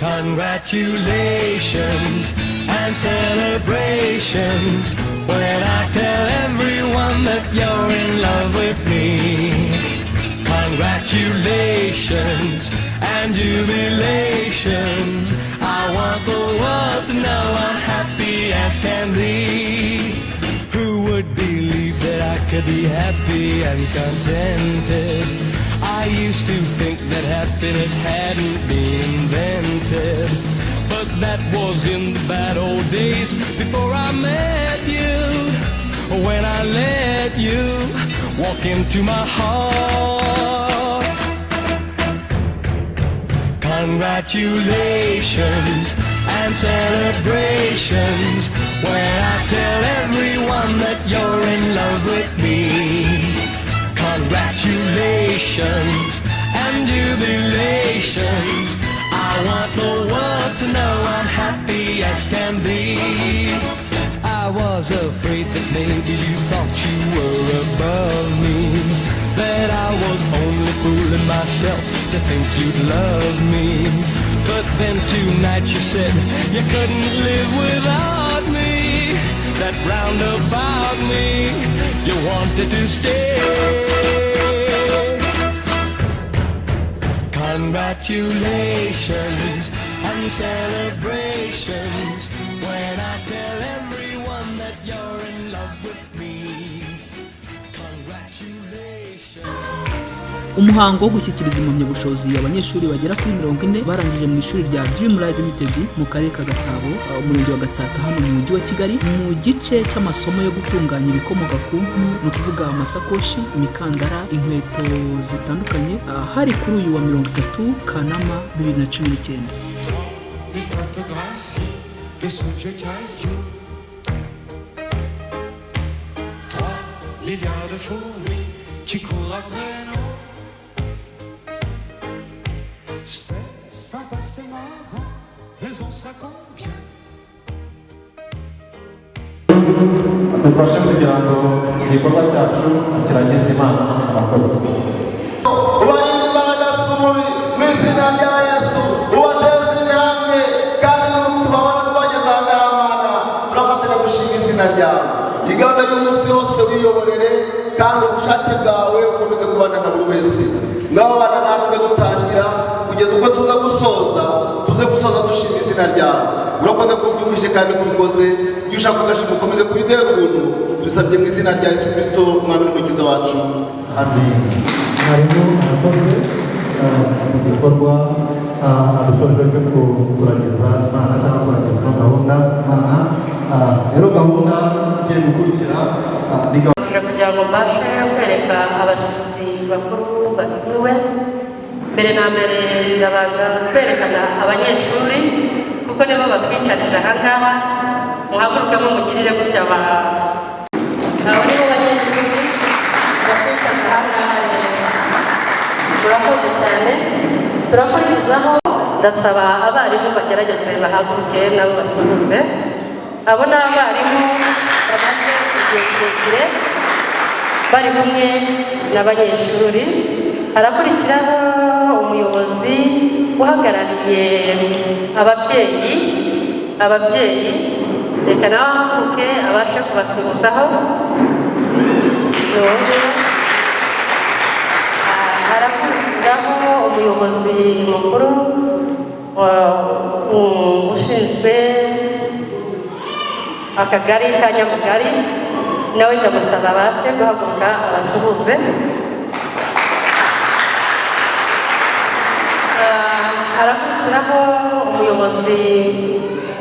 Congratulations and celebrations when I tell everyone that you're in love with me. Congratulations and jubilations. I want the world to know I'm happy as can be. Who would believe that I could be happy and contented? I used to think that happiness hadn't been invented. But that was in the bad old days before I met you. When I let you walk into my heart. Congratulations and celebrations when I tell everyone that you're in love with me. Congratulations and jubilations. I want the world to know I'm happy as can be. I was afraid that maybe you thought you were above me, that I was only fooling myself to think you'd love me. But then tonight you said you couldn't live without me, that round about me you wanted to stay. Congratulations and celebrations when I tell everyone that you're in love with me. Congratulations. Umuhango wo gushyikiriza impamyabushobozi abanyeshuri bagera kuri 40 barangije mu ishuri rya Dream Life Limited mu karere ka Gasabo, umurenge wa Gatsata, hano mu mujyi wa Kigali, mu gice cy'amasomo yo gutunganya ibikomoka ku mpu, ni ukuvuga amasakoshi, imikandara, inkweto zitandukanye, hari kuri uyu wa 30 Kanama 2019. Les photographies de ce vieux caillou. 3 milliards de fourmis qui courent après nous. C'est sympa, c'est marrant, mais on sera combien? Dufashe kugira ngo igikorwa cyacu kirangize. Imana, abakozi. Ubarinde imbaraga z'umubiri mu izina rya Yesu, ubateze intambwe, kandi tubabona twageze aha ngaha. Mana, turafatanya gushima izina ryawe. Iyi gahunda y'umunsi wose wiyoborere, kandi ubushake bwawe bukomeze kubana na buri wese. Ngaho bana natwe dutangira kugeza ubwo tuza gusoza, tuze gusoza dushima izina ryawe. Urakoze kubyumvise kandi kubikoze. Iyo ushaka ugashima, ukomeze kubitera ubuntu. Tubisabye mu izina rya Yesu Kirisito, Umwami n'Umukiza wacu, amen. Mwarimu arakoze mu gikorwa adusoje cyo kuragiza Imana cyangwa kuragiza ino gahunda Imana. Rero gahunda igiye gukurikira ni gahunda Kugira ngo mbashe kwereka abashyitsi bakuru batumiwe, mbere na mbere ndabanza kwerekana abanyeshuri, kuko nibo batwicarije aha ngaha. Muhagurukemo mugirire gutya abo nibo banyeshuri batwicarije aha ngaha. Rero murakoze cyane. Turakurikizaho, ndasaba abarimu bagerageze bahaguruke nabo basuhuze. Abo ni abarimu bamaze igihe kirekire bari kumwe n'abanyeshuri. Harakurikiraho umuyobozi uhagarariye ababyeyi. Ababyeyi, reka nawe ahaguruke abashe kubasuhuzaho. Ni uwo nguwo. Harakurikiraho umuyobozi mukuru ushinzwe akagari ka Nyamugari, nawe ndamusaba abashe guhaguruka abasuhuze. Harakurikiraho umuyobozi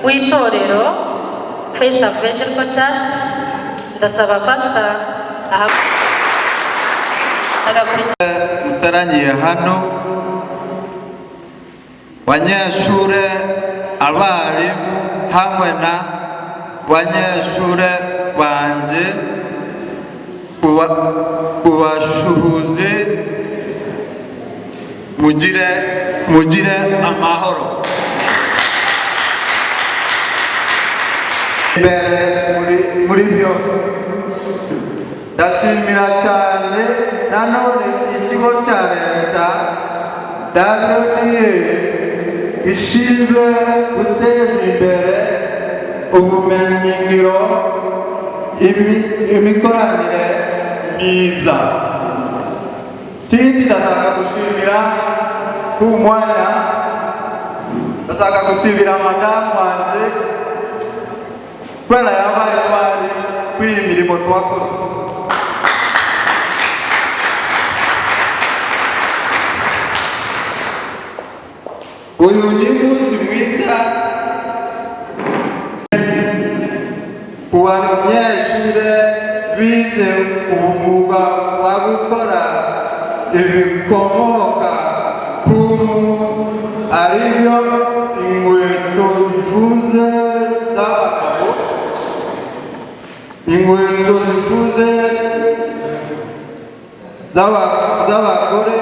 w'itorero First Evangelical Church, ndasaba pastor agakurikira. Muteraniye hano, banyeshure, abarimu hamwe na banyeshure banje, kubashuhuze, mugire amahoro imbere muri byose. Ndashimira cyane nanone ikigo cya leta WDA. gishinzwe guteza imbere ubumenyingiro, imikoranire myiza. Ikindi, ndashaka gushimira ku mwanya, ndashaka gushimira madamu wanjye kubera yabaye intwari kuri iyi mirimo twakoze. Uyu ni umunsi mwiza ku banyeshuri bize umwuga wa gukora ibikomoka ku mpu, aribyo inkweto zifunze z'abagabo, inkweto zifunze z'abagore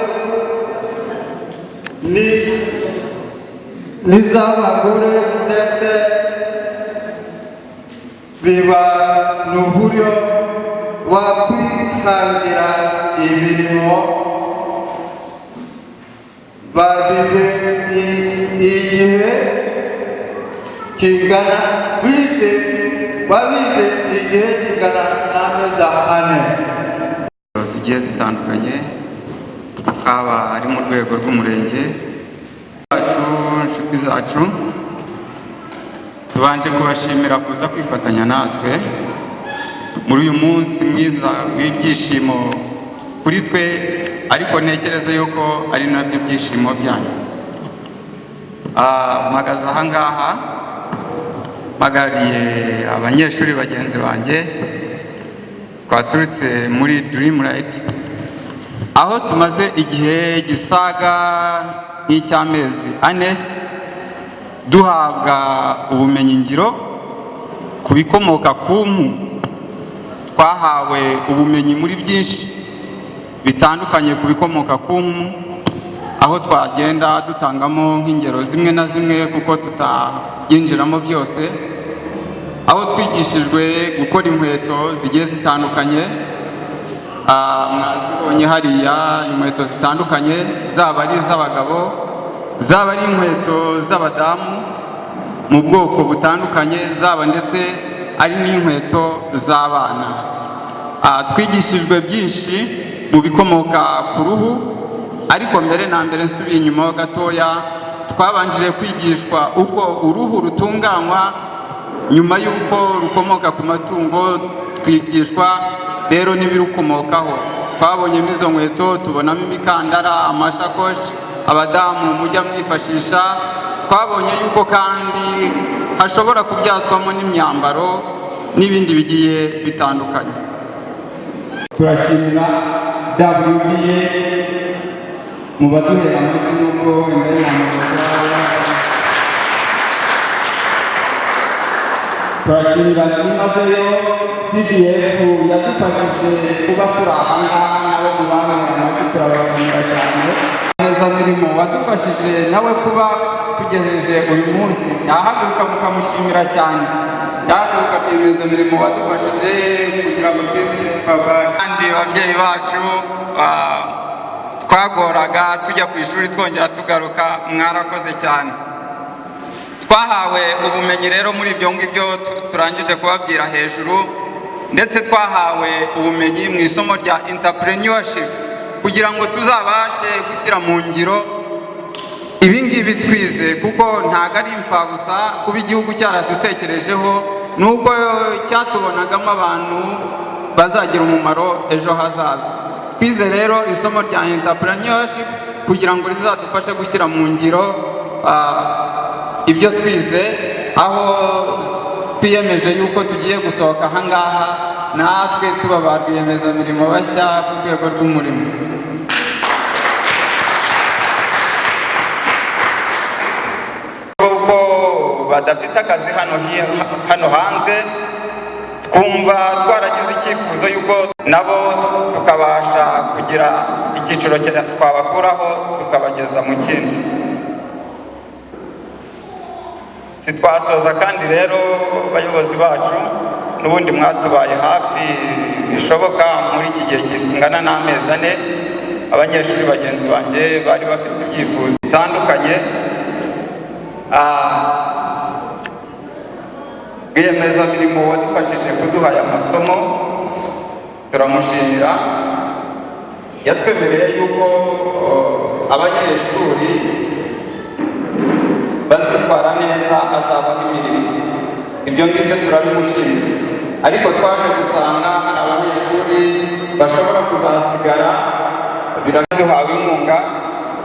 n'iz'abagore, ndetse biba n'uburyo wakwihangira imirimo. Babize igihe kingana, bize, babize igihe kingana n'amezi 4. Zigiye zitandukanye, haba ari mu rwego rw'umurenge wacu. Inshuti zacu, tubanje kubashimira kuza kwifatanya natwe muri uyu munsi mwiza w'ibyishimo kuri twe, ariko ntekereza yuko ari nabyo byishimo byanyu. Mpagaze aha ngaha mpagarariye abanyeshuri bagenzi banjye twaturutse muri Dream Light, aho tumaze igihe gisaga nk'icy'amezi 4 duhabwa ubumenyingiro ku bikomoka ku mpu. Twahawe ubumenyi muri byinshi bitandukanye ku bikomoka ku mpu, aho twagenda dutangamo nk'ingero zimwe na zimwe kuko tutabyinjiramo byose, aho twigishijwe gukora inkweto zigiye zitandukanye. Mwazibonye hariya, inkweto zitandukanye, zaba ari iz'abagabo, zaba ari inkweto z'abadamu mu bwoko butandukanye, zaba ndetse ari n'inkweto z'abana. Twigishijwe byinshi mu bikomoka ku ruhu, ariko mbere na mbere, nsubiye inyuma ho gatoya, twabanjije kwigishwa uko uruhu rutunganywa nyuma y'uko rukomoka ku matungo. Twigishwa rero n'ibirukomokaho. Twabonyemo izo nkweto, tubonamo imikandara, amashakoshi abadamu mujya mwifashisha. Twabonye yuko kandi hashobora kubyazwamo n'imyambaro n'ibindi bigiye bitandukanye. Turashimira WBA mu baduhera amashyi, n'ubwo wenda nta. Turashimira byimazeyo CDF yadufashije kuba turi aha ngaha, nabo mu baduhera amashyi, turabashimira cyane. Rwiyemezamirimo wadufashije nawe kuba tugejeje uyu munsi, yahaguruka mukamushimira cyane. Yahaguruka, rwiyemezamirimo wadufashije kugira ngo twite. Kandi ababyeyi bacu twagoraga tujya ku ishuri, twongera tugaruka, mwarakoze cyane. Twahawe ubumenyi rero muri ibyo ngibyo turangije kubabwira hejuru, ndetse twahawe ubumenyi mu isomo rya entrepreneurship kugira ngo tuzabashe gushyira mu ngiro ibi ngibi twize, kuko ntabwo ari imfabusa kuba igihugu cyaradutekerejeho, nuko cyatubonagamo abantu bazagira umumaro ejo hazaza. Twize rero isomo rya entrepreneurship kugira ngo rizadufashe gushyira mu ngiro ibyo twize, aho twiyemeje yuko tugiye gusohoka aha ngaha natwe tuba ba rwiyemezamirimo bashya ku rwego rw'umurimo. Kuko badafite akazi hano hanze, twumva twaragize icyifuzo yuko nabo tukabasha kugira icyiciro twabakuraho tukabageza mu kindi. Sitwasoza kandi rero, bayobozi bacu, n'ubundi mwatubaye hafi bishoboka muri iki gihe kingana n'amezi 4. Abanyeshuri bagenzi banjye bari bafite ibyifuzo bitandukanye. Rwiyemezamirimo wadufashije kuduha aya masomo turamushimira. Yatwemereye yuko abanyeshuri bazitwara neza azabaha imirimo. Ibyo ngibyo turabimushimira, ariko twaje gusanga hari abanyeshuri bashobora kuzasigara. Biraduhawe inkunga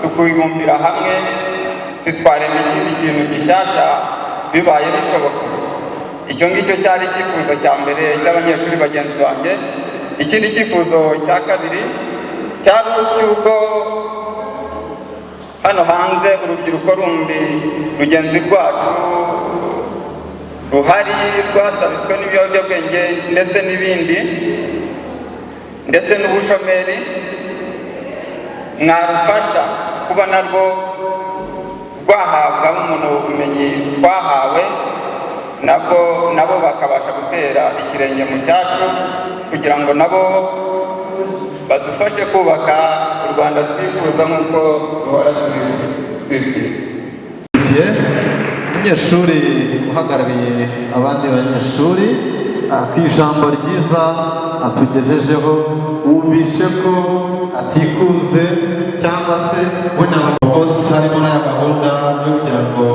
tukibumbira hamwe, sitwarema ikindi kintu gishyashya bibaye bishoboka. Icyo ngicyo cyari icyifuzo cya mbere cy'abanyeshuri bagenzi banjye. Ikindi cyifuzo cya kabiri cyari icy'uko hano hanze urubyiruko rundi rugenzi rwacu ruhari rwasabitswe n'ibiyobyabwenge ndetse n'ibindi ndetse n'ubushomeri, mwarufasha kuba narwo rwahabwa umuntu ubumenyi twahawe, nabwo nabo bakabasha gutera ikirenge mu cyacu kugira ngo nabo badufashe kubaka u Rwanda twifuza nk'uko duhora tubibwira. Olivier, umunyeshuri uhagarariye abandi banyeshuri, ku ijambo ryiza atugejejeho. Wumvishe ko atikunze cyangwa se we na rwose harimo n'aya gahunda yo kugira ngo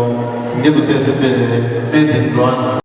tujye duteze imbere Made in Rwanda.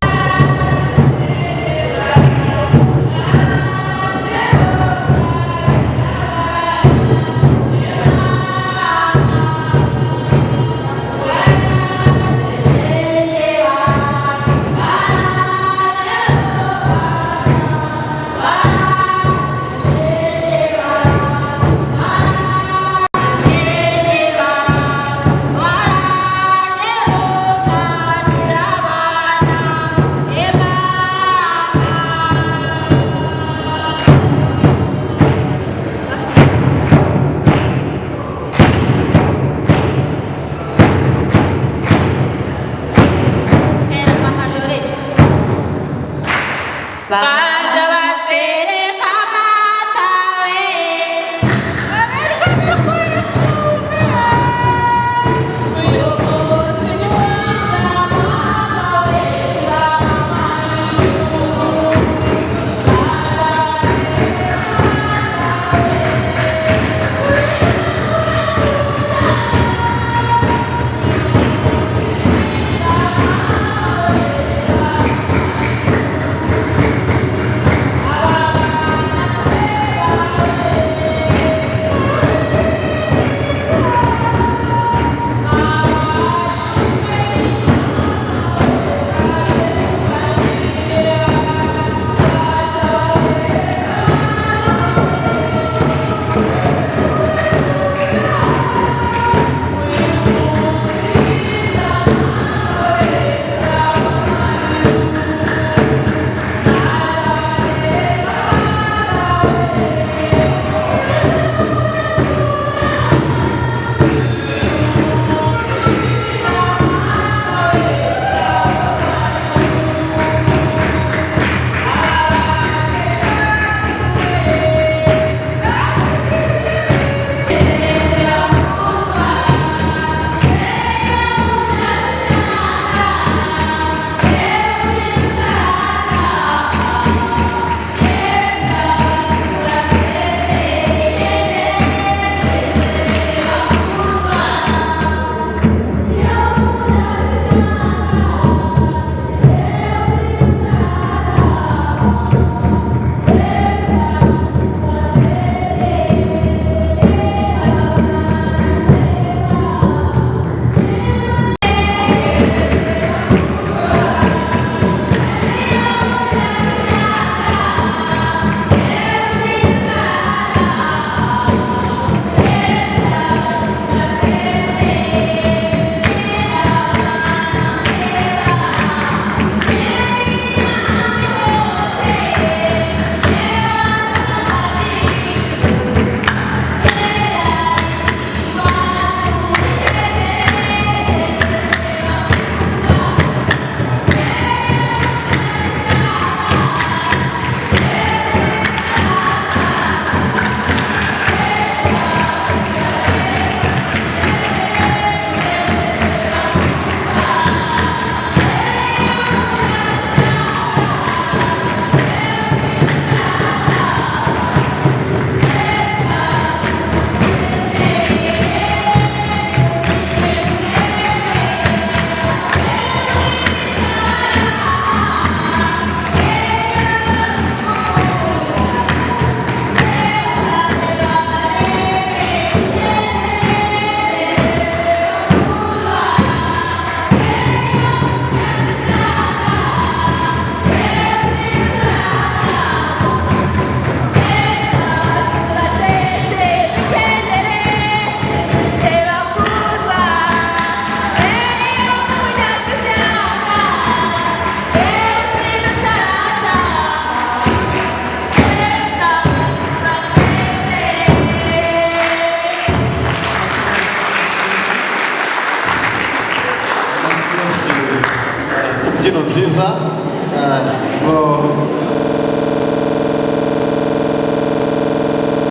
nziza.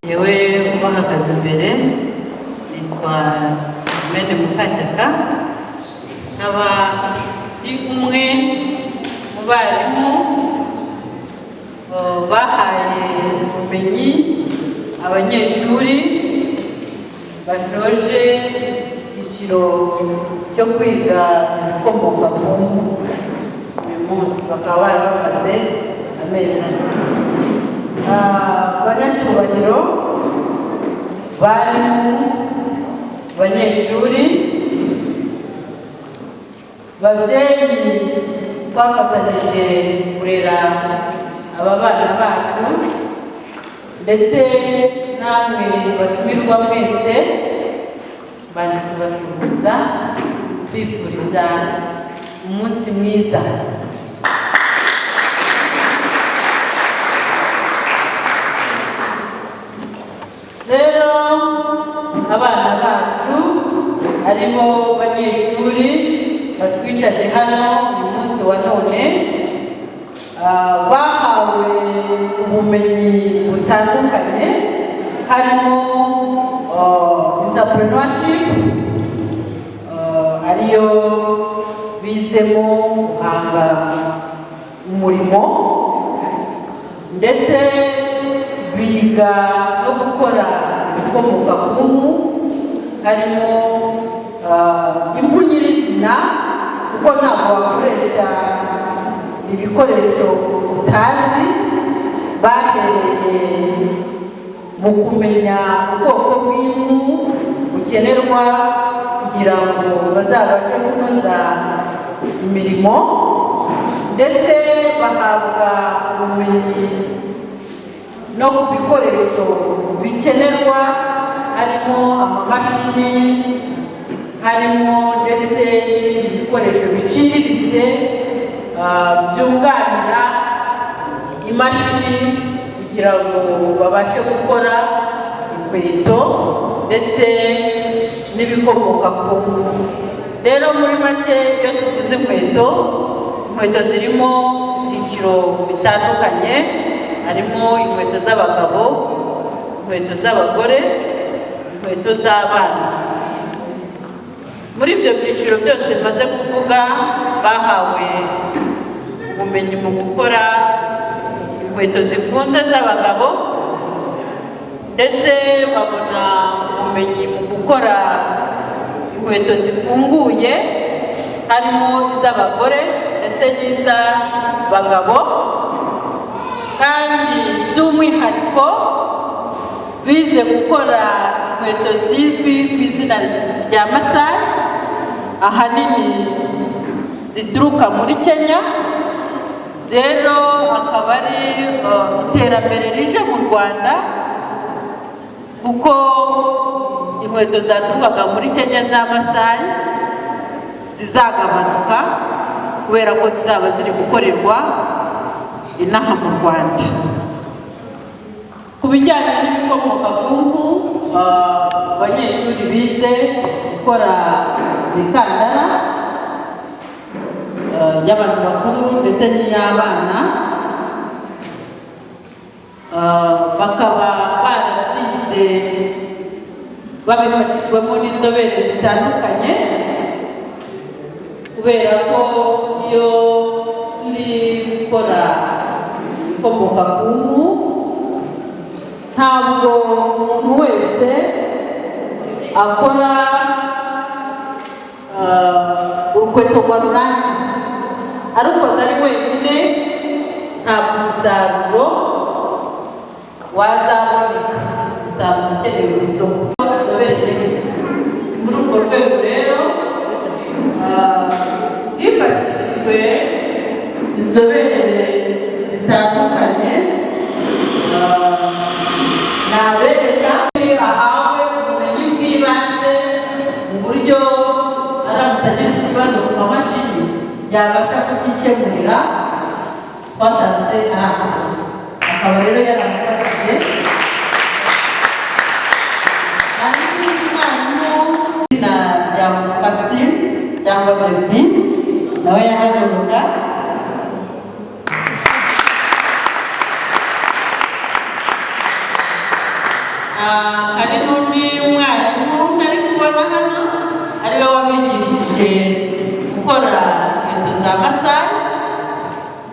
Yewe, ubahagaze imbere nitwa Mene Mukashyaka, nkaba ndi umwe mu barimu bahaye ubumenyi abanyeshuri bashoje icyiciro cyo kwiga ibikomoka ku mpu. Uyu munsi bakaba bari bamaze amezi 4. Abanyacyubahiro, barimu, banyeshuri, babyeyi twafatanyije kurera aba bana bacu, ndetse namwe batumirwa mwese, mbanje kubasuhuza bifuriza umunsi mwiza. Rero abana bacu harimo banyeshuri batwicaje hano uyu munsi wa none, bahawe ubumenyi butandukanye, harimo entrepreneurship, ariyo bizemo guhanga umurimo, ndetse biga no gukora ibikomoka ku mpu, harimo impu nyirizina, kuko ntabwo wakoresha ibikoresho utazi. Bahereye mu kumenya ubwoko bw'impu bukenerwa kugira ngo bazabashe kunoza imirimo, ndetse bahabwa ubumenyi no ku bikoresho bikenerwa, harimo amamashini, harimo ndetse n'ibindi bikoresho biciriritse byunganira imashini kugira ngo babashe gukora inkweto ndetse n'ibikomoka ku mpu. Rero muri make, iyo tuvuze inkweto, inkweto zirimo ibyiciro bitandukanye, harimo inkweto z'abagabo, inkweto z'abagore, inkweto z'abana. Muri ibyo byiciro byose maze kuvuga, bahawe ubumenyi mu gukora inkweto zifunze z'abagabo, ndetse babona ubumenyi mu gukora inkweto zifunguye, harimo iz'abagore ndetse n'iz'abagabo. Kandi by'umwihariko bize gukora inkweto zizwi ku izina rya Masayi, ahanini zituruka muri Kenya. Rero akaba ari iterambere rije mu Rwanda, kuko inkweto zaturukaga muri Kenya za Masayi zizagabanuka kubera ko zizaba ziri gukorerwa inaha mu Rwanda. Ku bijyanye n'ibikomoka ku mpu, abanyeshuri bize gukora imikandara y'abantu bakuru ndetse n'iy'abana, bakaba barabyize babifashijwemo n'inzobere zitandukanye, kubera ko iyo turi gukora ibikomoka ku mpu, ntabwo umuntu wese akora urukweto rwa rurangiza arukoze ari wenyine, ntabwo umusaruro wazaboneka, umusaruro ukenewe ku isoko. Muri urwo rwego rero hifashishijwe inzobere zitandukanye. Nabereka ahawe ubumenyi bw'ibanze mu buryo aramutse agize ikibazo ku mamashini yabasha kukikemurira, twasanze ari akazi, akaba rero yaramufashije. Hanyuma umwarimu izina rya Mukasi cyangwa Bebi nawe yahaguruka. Hari n'undi mwarimu ntari kubona hano, ariwe wabigishije gukora inkweto za Masayi,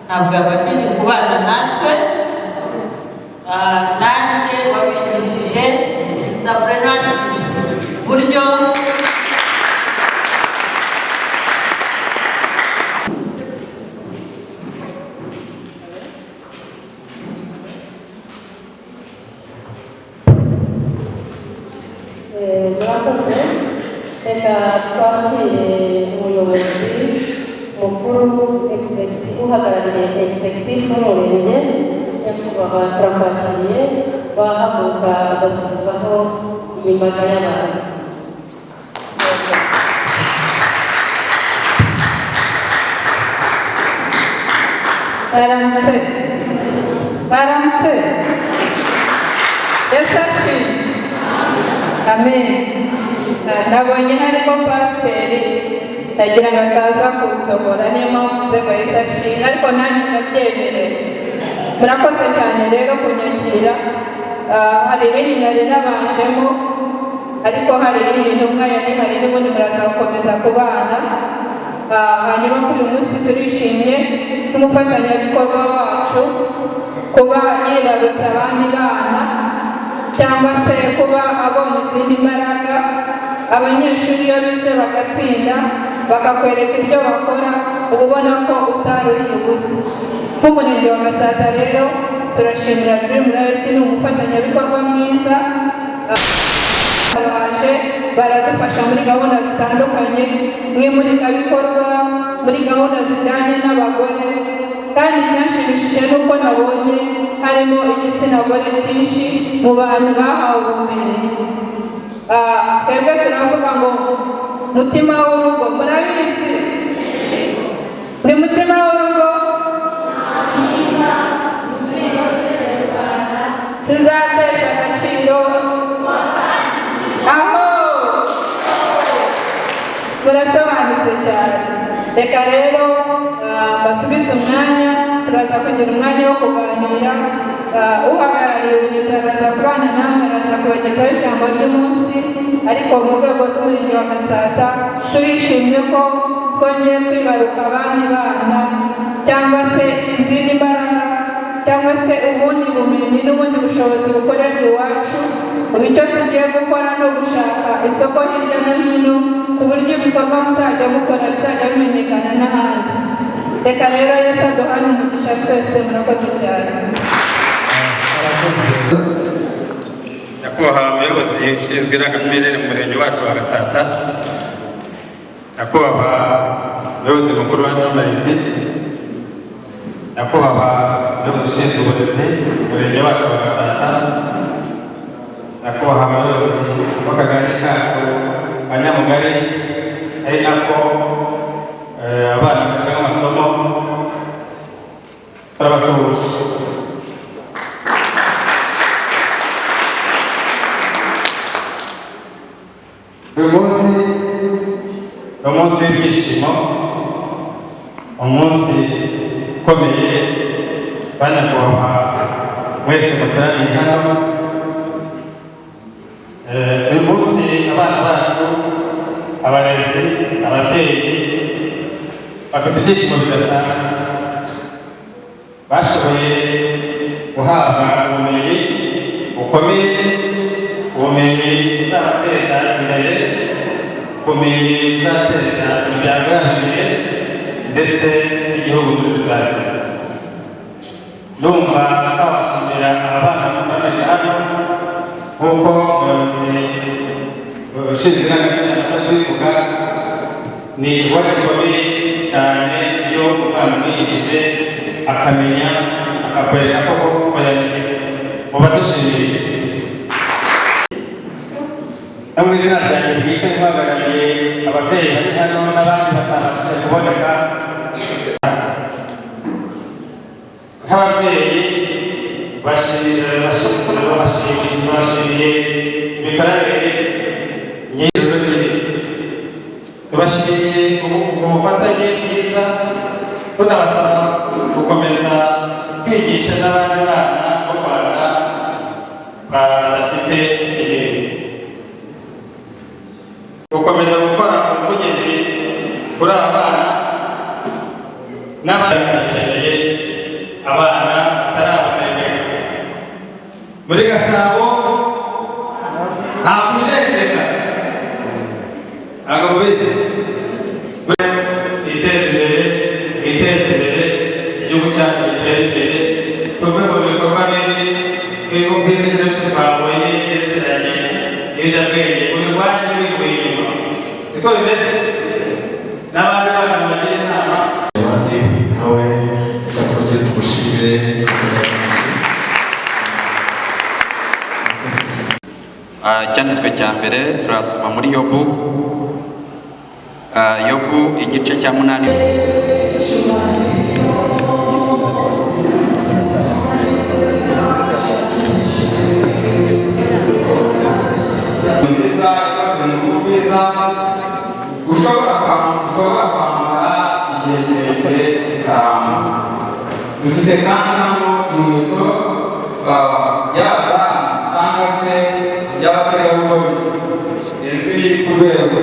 ntabwo yabashije kubana natwe. Nanjye wabigishije entrepreneurship, buryo Murakoze. Reka twakire umuyobozi mukuru uhagarariye executive w'umurenge. Nyakubahwa, turakwakiriye, wahaguruka ugasubizaho iyi mbaga y'abantu. Baramutse, baramutse. Yesu ashimwe. Amen. Nabonye harimo pasiteri, ndagira ngo ataza kubisohora, niyo mpamvu mvuze ngo Yesu ashimwe, ariko nanjye ndabyemerera. Murakoze cyane rero kunyakira. Hari ibindi nari nabanjemo, ariko hari iyindi ntumwa yari ihari, n'ubundi muraza gukomeza kubana. Hanyuma kuri uyu munsi turishimye n'umufatanyabikorwa wacu kuba yibarutse abandi bana, cyangwa se kuba abonye izindi mbaraga. Abanyeshuri iyo bize bagatsinda, bakakwereka ibyo bakora, uba ubona ko utari uri ubusa. Nk'umurenge wa Gatsata rero turashimira Dream Light, ni umufatanyabikorwa mwiza. Baje baradufasha muri gahunda zitandukanye, mu imurikabikorwa, muri gahunda zijyanye n'abagore, kandi icyanshimishije ni uko nabonye harimo igitsina gore cyinshi mu bantu bahawe ubumenyi. Twebwe turavuga ngo mutima w'urugo, murabizi ni mutima w'urugo, sizatesha agaciro aho. Murasobanutse cyane. Reka rero mbasubize umwanya, turaza kugira umwanya wo kuganira. Uhagarariye uburezi araza kubana namwe, araza kubagezaho ijambo ry'umunsi, ariko mu rwego rw'umurenge wa Gatsata turishimye ko twongeye kwibaruka abandi bana, cyangwa se izindi mbaraga, cyangwa se ubundi bumenyi n'ubundi bushobozi bukorerwa iwacu. Ubu icyo tugiye gukora ni ugushaka isoko hirya no hino, ku buryo ibikorwa muzajya mukora bizajya bimenyekana n'ahandi. Reka rero Yesu aduhane umugisha twese. Murakoze cyane. Nyakubahwa umuyobozi ushinzwe irangamimerere mu murenge wacu wa Gatsata, nyakubahwa umuyobozi mukuru wa Nyamarindi, nyakubahwa umuyobozi ushinzwe uburezi mu murenge wacu wa Gatsata, nyakubahwa umuyobozi w'akagari kacu ka Nyamugari, ari nako abana biga amasomo, turabasuhuje. Uyu munsi ni umunsi w'ibyishimo, umunsi ukomeye. Ba nyakubahwa mwese muteraniye hano, uyu munsi abana bacu, abarezi, ababyeyi bafite ibyishimo bidasanzwe. Bashoboye guhabwa ubumenyi bukomeye, ubumenyi buzabateza imbere, ubumenyi buzateza imiryango yabo imbere ndetse n'igihugu muri rusange. Ndumva twabashimira aba bana mukoresha hano, nk'uko umuyobozi ushinzwe irangamimerere amaze kubivuga, ni igikorwa gikomeye cyane iyo umwana umwigishije akamenya, akakwereka koko ko yamenye. Muba dushimiye no mu izina ryanjye bwite, guhagarariye ababyeyi bari hano n'abandi batabashije kuboneka. Nk'ababyeyi bashimiye imikoranire myinshi, tubashimiye ubufatanye bwiza, tunabasaba gukomeza kwigisha n'abandi bana b'u Rwanda badafite Gukomeza gukora ubuvugizi kuri aba bana n'abandi bakeneye abana batarabonerwa muri Gasabo, nta kujenjeka, ntabwo mubizi. Twiteze imbere, twiteze imbere, igihugu cyacu gitere imbere, tuve mu bikorwa bibi twebwe byinshi twabonye byerekeranye n'ibiyobyabwenge, ubirwanye wivuye inyuma. Siko bimeze? N'abandi bana bagira inama. Abandi nawe reka twongere tumushimire. Icyanditswe cya mbere turasoma muri Yobu. Yobu igice cya 8. Nziza ikoze mu ruhu rwiza, ushobora kwambara igihe kirekire ikaramba. Dufite kandi hano inkweto y'abadamu cyangwa se y'abategarugori izwi ku rwego.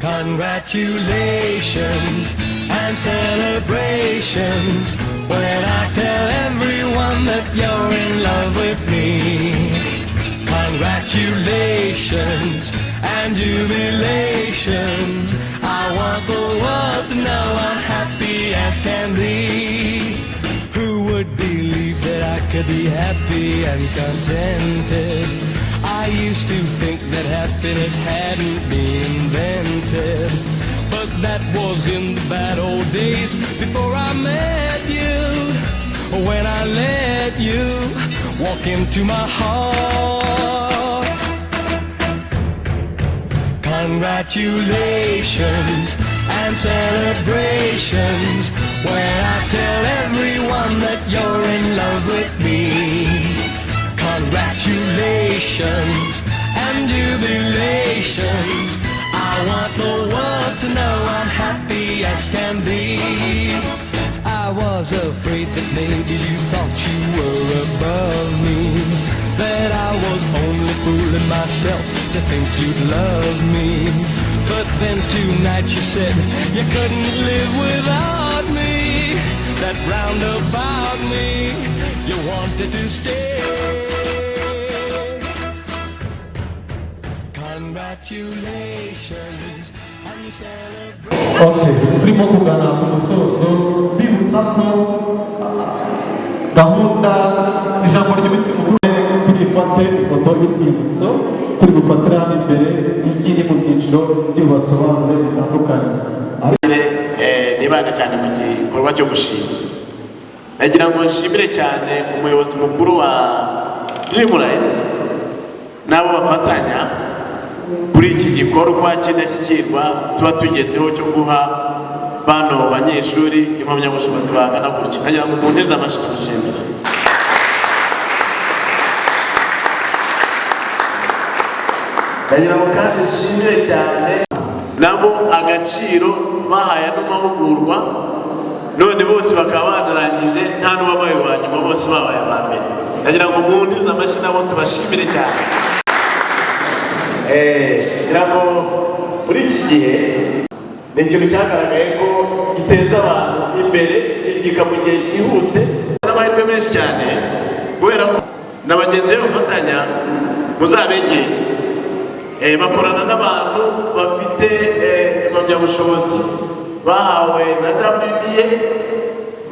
Congratulations and celebrations when I tell everyone that you're in love with me. Congratulations and jubilations. I want the world to know I'm happy as can be. Who would believe that I could be happy and contented? I used to think that happiness hadn't been invented. But that was in the bad old days before I met you. When I let you walk into my heart. Congratulations and celebrations when I tell everyone that you're in love with me. Congratulations and jubilations. I want the world to know I'm happy as can be. I was afraid that maybe you thought you were above me, that I was only fooling myself to think you'd love me. But then tonight you said you couldn't live without me, that round about me you wanted to stay. Congratulations and celebrations. Okay, turimo kugana ku musozo, bibutsa ko gahunda ijambo ry'umunsi mukuru, turifate ifoto y'urwibutso turi bufatire hano imbere y'ikiri mu byiciro by'ubusobanuro bitandukanye. Nibanda cyane mu gikorwa cyo gushima, nagira ngo nshimire cyane umuyobozi mukuru wa Dreamlight n'abo bafatanya kuri iki gikorwa cy'indashyikirwa tuba tugezeho cyo guha bano banyeshuri impamyabushobozi bangana gutya. Nagira ngo munteze amashyi tumushimire. Ndagira ngo kandi nshimire cyane nabo agaciro bahaye ano mahugurwa, none bose bakaba banarangije, nta n'uwabaye uwa nyuma, bose babaye aba mbere. Ndagira ngo munteze amashyi nabo tubashimire cyane. Ngira ngo muri iki gihe ni ikintu cyagaragaye ko giteza abantu imbere, kigika mu gihe cyihuse n'amahirwe menshi cyane, kubera ko na bagenzi be bafatanya muzabegere. Bakorana n'abantu bafite impamyabushobozi bahawe na WDA,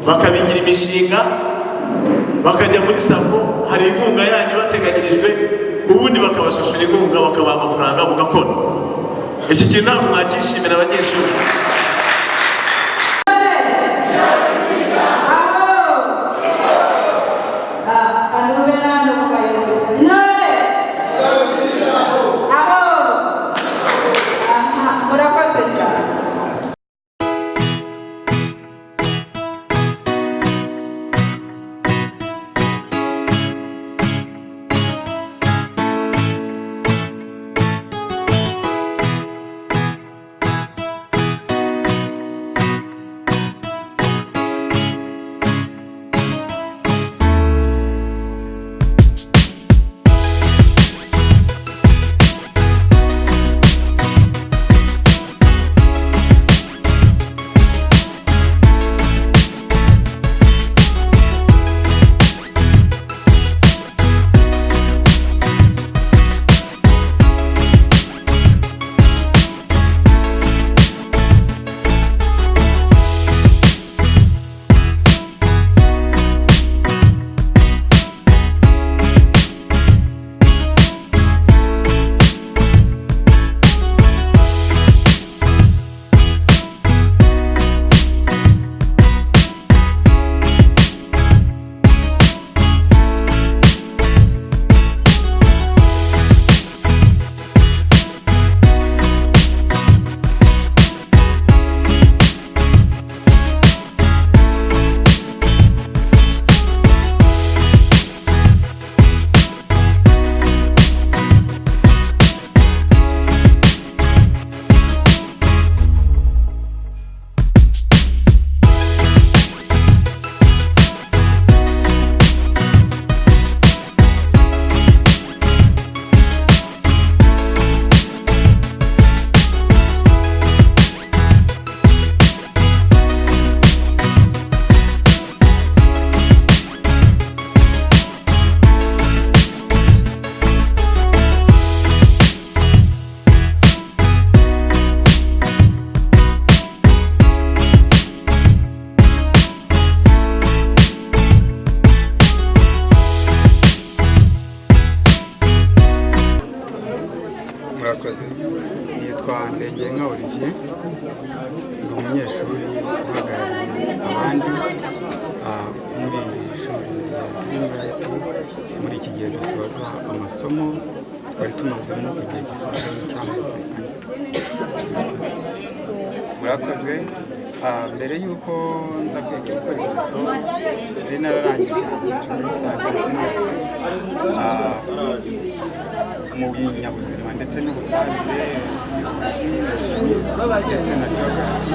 bakabigira imishinga, bakajya muri SACCO, hari inkunga yanyu bateganyirijwe, ubundi bakabashashura inkunga, bakabaha amafaranga mugakora. Iki kintu ntabwo mwakishimira abanyeshuri? Kanumbe nano ku bayobozi ntore abo. Aha, murakoze cyane. Murakoze. Nitwa Ndengenka Olivier, ndi umunyeshuri uhagarariye abandi muri iri shuri rya Dream Light. Muri iki gihe dusoza amasomo twari tumazemo igihe gisaga n'icy'amezi 4. Murakoze. Mbere y'uko nza kwiga gukora inkweto, nari nararangije icyiciro rusange, senior six, mu binyabuzima ndetse n'ubutabire, biologie na chimie ndetse na geography.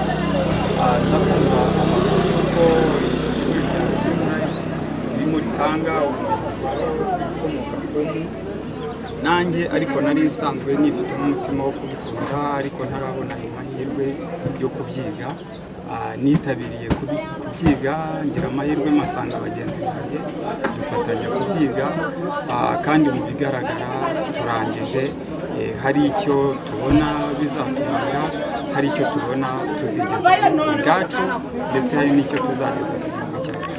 Nza kumva amakuru y'uko ishuri rya Dream Light ririmo ritanga ubumenyi ukomoka ku mpu. Nanjye ariko nari nsanzwe nifite n'umutima wo kubikunda, ariko ntarabona amahirwe yo kubyiga. Nitabiriye kubyiga, ngira amahirwe mpasanga bagenzi banjye, dufatanya kubyiga. Kandi mu bigaragara turangije hari icyo tubona bizatumarira, hari icyo tubona tuzigeza ubwacu, ndetse hari n'icyo tuzageza ku gihugu cyacu.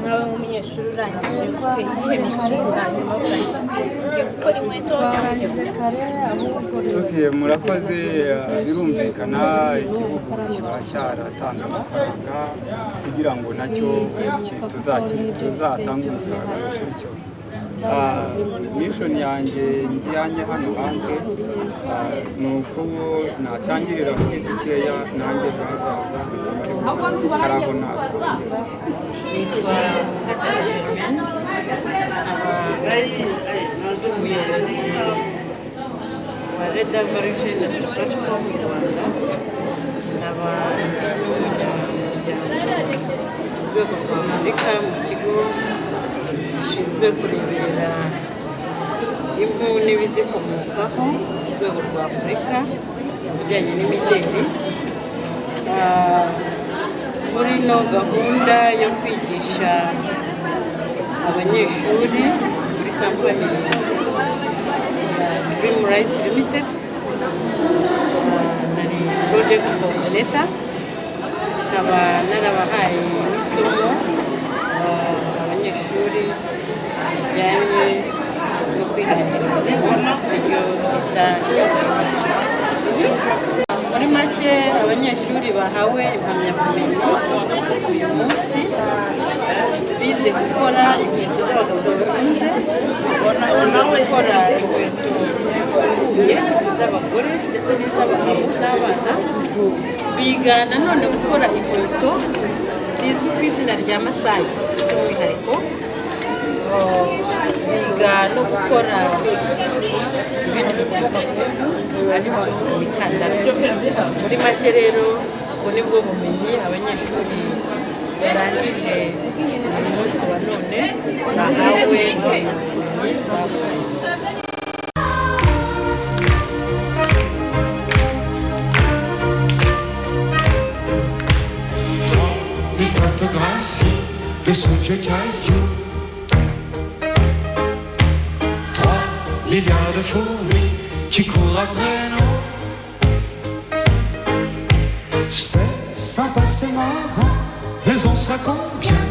Nkawe nk'umunyeshuri urangije, ufite iyihe mishinga nyuma yo kurangiza kwiga? Ugiye gukora inkweto cyangwa ugiye kujya? Okay, murakoze. Birumvikana, igihugu kiba cyaratanze amafaranga kugira ngo nacyo tuzatange umusaruro kuri cyo. Mission yanjye njyanye hano hanze ni uko natangirira kuri dukeya, nanjye ejo hazaza hakaba ariho hari aho nazaba ngeze. Nitwa Mukashyaka Germaine, nkaba ndi umuyobozi wa Reda Value Industry Platform mu Rwanda, nkaba ndi n'umunyamuryango ku rwego rwa Afurika mu kigo gishinzwe kureberera impu n'ibizikomokaho ku rwego rwa Afurika mu bijyanye n'imideli. Muri ino gahunda yo kwigisha abanyeshuri muri kampani ya Dream Right Limited, nari project coordinator, nkaba narabahaye n'isomo abanyeshuri bijyanye no kwihangira imirimo, ibyo twita. Muri make, abanyeshuri bahawe impamyabumenyi uyu munsi bize gukora inkweto z'abagabo zifunze, bize gukora inkweto zifunguye z'abagore ndetse n'iz'abagabo n'abana, biga nanone gukora inkweto zizwi ku izina rya masayi by'umwihariko, biga no gukora ibindi bikomoka ku mpu, aribyo imikandara. Muri make rero, ubwo ni bwo bumenyi abanyeshuri barangije uyu munsi wa none bahawe impamyabumenyi babonye. Les photographies de ce vieux caillou. 3 milliards de fourmis qui courent après nous. C'est sympa, c'est marrant, mais on sera combien?